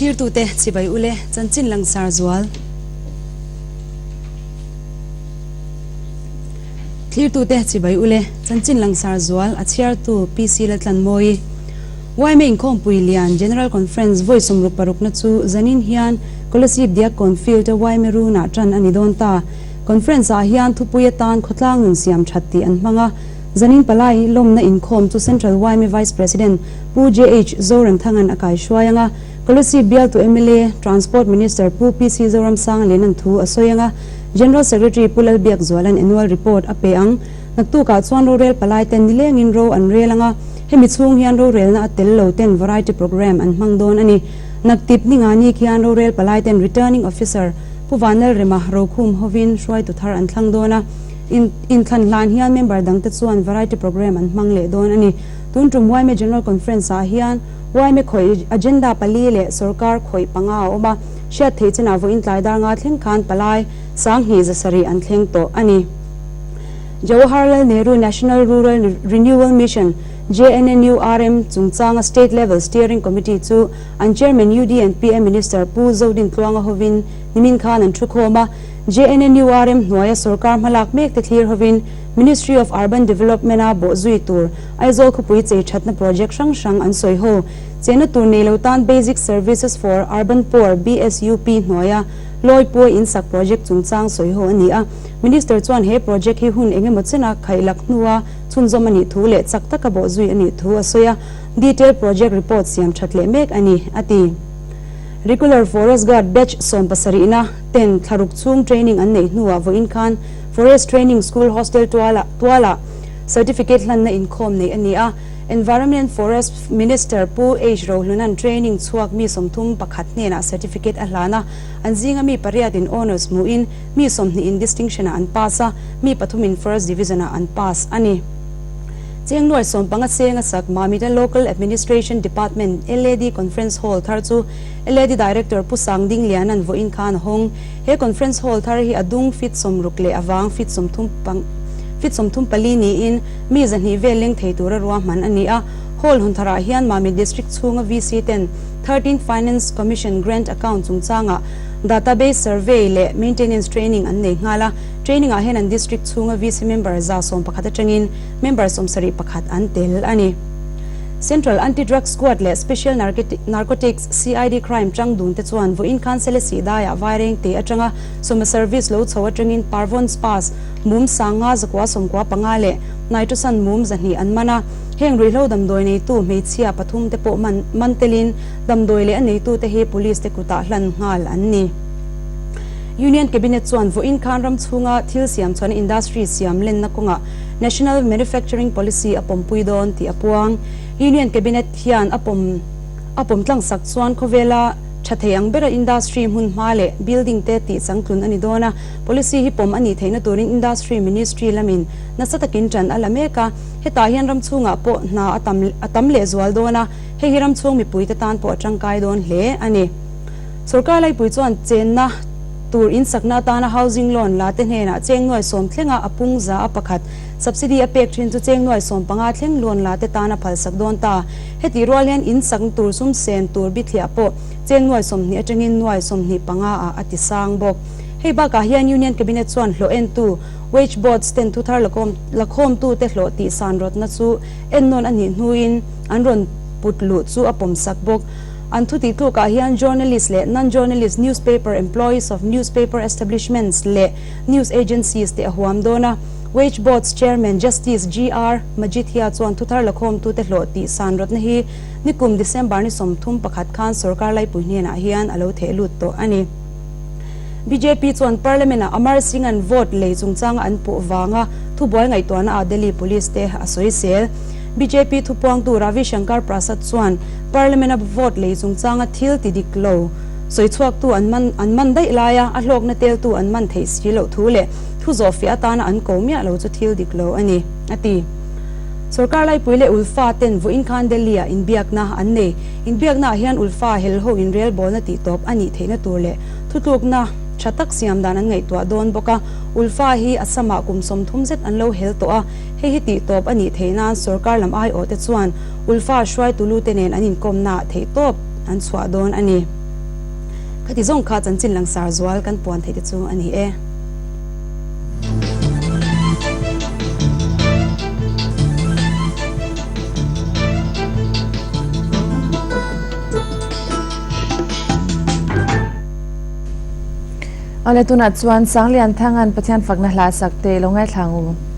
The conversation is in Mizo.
Thlirtute chibai ule chanchin langsar zual. Thlirtute chibai ule chanchin langsar zual a chhiartu PC Laltlanmawii. Yma Inkhawmpui Lian General Conference vawi 66na chu zanin hian Kolasib Diakkawn Field-a yma runah tan a ni dawn ta. Conference-ah hian thupui atan khawtlang nun siam that tih an hmang a. Zanin palai lawmna inkhawm chu Central yma Vice President Pu JH Zoramthanga'n a kaihruai ang a, Kolasib bialtu mla, Transport Minister Pu PC Zoramsanga Lenan thu a sawi ang a, General Secretary Pu Lalbiakzuala'n Annual Report a pe ang. Naktukah chuan rorel palai ten nilengin ro an rel ang a, hemi chhung hian rorelna a tel lo ten variety programme an hmang dawn a ni. Naktip ni nga ni khian rorel palai ten Returning Officer Pu Vanlalrema Rokhum hovin hruaitu thar an thlang dawn a, in inthlan hlan hian member dangte chuan variety programme an hmang leh dawn a ni. Tun tum yma General Conference ah hian yma khawih agenda pali leh sorkar khawih panga a awm a, hriat theih chinah vawiin tlai dar nga thleng khan palai 7000 zasarih an thleng tawh a ni. Jawaharlal Nehru National Rural Renewal Mission, JNNURM, chungchanga State Level Steering Committee chu an Chairman UD and PM Minister Pu Zodin Tluanga hovin nimin khan an thukhawm a. JNNURM hnuaia sorkar hmalak mek te thlir hovin Ministry of Urban Development-a bawhzui tur Aizawl khawpui chei thatna project hrang hrang an sawi ho. Chena tur nei lo tan Basic Services for Urban Poor, BSUP, hnuaia Lawipua insak project chungchang sawi ho a ni a. Minister chuan he project hi hun eng emaw chena khaihlak hnua chhunzawm a nih thu leh chak taka bawhzui a nih thu a sawi a, detail project report siam that leh mek a ni, a ti. Regular Forest Guard Batch 70na ten thlaruk chhung training an neih hnuah vawiin khan Forest Training School Hostel tualah tualah Certificate hlanna inkhawm neih a ni a. Environment and Forest Minister Pu H Rohlunan training chhuak mi 31 hnenah certificate a hlan a, an zinga mi pariatin Honours hmuhin mi 20 in Distinction ah an pass a, mi pathumin First Division ah an pass a ni. Chengnuai 15 seng a sak Mamita Local Administration Department, LAD, Conference Hall thar chu LAD Director Pu Sang Ding Liana'n vawiin khan a hawng. He Conference Hall thar hi a dung feet 60 leh a vang feet 30 pang feet 34 niin mi 200 vel leng thei tura ruahman a ni a. Hall hun tharah hian Mamit District chhunga VC ten 13th Finance Commission Grant Account chungchangah Database Survey leh Maintenance Training an nei nghal a. Training ah hian an District chhunga VC member 111 atangin member 71 an tel a ni. Central Anti-Drug Squad leh Special Narcotics CID Crime tang dun te chuan vawiin khan Selesih daiah vaireng te atanga sawma service lo chho atangin Parvon Spas mum 5995 leh Nitrosan mum 200 an man a. Heng ruihhlo damdawi neitu hmeichhia pathum te pawh man man telin damdawi leh a neitu te hi police te kutah hlan nghal an ni. Union Cabinet chuan vawiin khan ram chhunga thil siam chuan industry siam lenna kawngah National Manufacturing Policy a pawmpui dawn tih a puang. Union Cabinet hian a pawm a pawm tlang sak chuan khawvela tha thei ang bera industry hmun hma leh building te tih changtlun a ni dawn a. Policy hi pawm a nih theihna turin Industry Ministry lamin nasa takin tan a la mek a. Hetah hian ram chhungah pawh hna a tam a tam leh zual dawn a, hei hi ram chhung mipuite tan pawh a tangkai dawn hle a ni. Sorkar laipui chuan chenna tur insakna atana housing loan la te hnenah cheng nuai sawm thlenga a pung za a pakhat subsidy a pek thin chu cheng nuai 15 thleng loan la te tan a phalsak dawn ta. Hetih rual hian insakna tur sum sen tur bithliah pawh cheng nuai 20 atangin nuai 25 ah a ti sang bawk. Hei bakah hian Union Cabinet chuan hlawh entu Wage Boards ten thuthar lakhawmtu te hlawh tih san rawtna chu ennawn a nih hnuin an rawn put luh chu a pawmsak bawk. An thu tih tlukah hian journalist leh non-journalist newspaper employees of newspaper establishments leh news agencies te a huam dawn a. Wage Boards Chairman Justice GR Majithia chuan thuthar lakhawmtu te hlawh tih san rawtna hi nikum December ni 31 khan sorkar laipui hnenah hian a lo theh lut tawh a ni. BJP chuan Parliament-ah Amar Singh-a'n vote lei chungchanga an puh vanga thubuai ngaihtuahna ah Delhi Police te a sawi sel. BJP thupuangtu Ravi Shankar Prasad chuan Parliament-a vote lei chungchanga thil ti dik lo sawi chhuaktu an man an man daih laia a hlawkna teltu an man theih si loh thu leh thu zawhfiah atana an ko miah lo chu thil dik lo a ni, a ti. Sorkar laipui leh Ulfa ten vawiin khan Delhi-ah inbiakna an nei. Inbiaknaah hian Ulfa helho inrelbawlna tihtawp a nih theihna tur leh thutlukna tha tak siam dan an ngaihtuah dawn bawk a. Ulfa hi Assam-ah kum 30 zet an lo hel tawh a, hei hi tihtawp a nih theih nan sorkar lam aiawhte chuan Ulfa hruaitu lute nen an inkawmnaah theihtawp an chhuah dawn a ni. Khati zawng kha chanchin langsar zual kan puan theih te chu a ni e. Awle tunah chuan Sanglian Thanga'n Pathian fakna hla sak te i lo ngaithla ang u.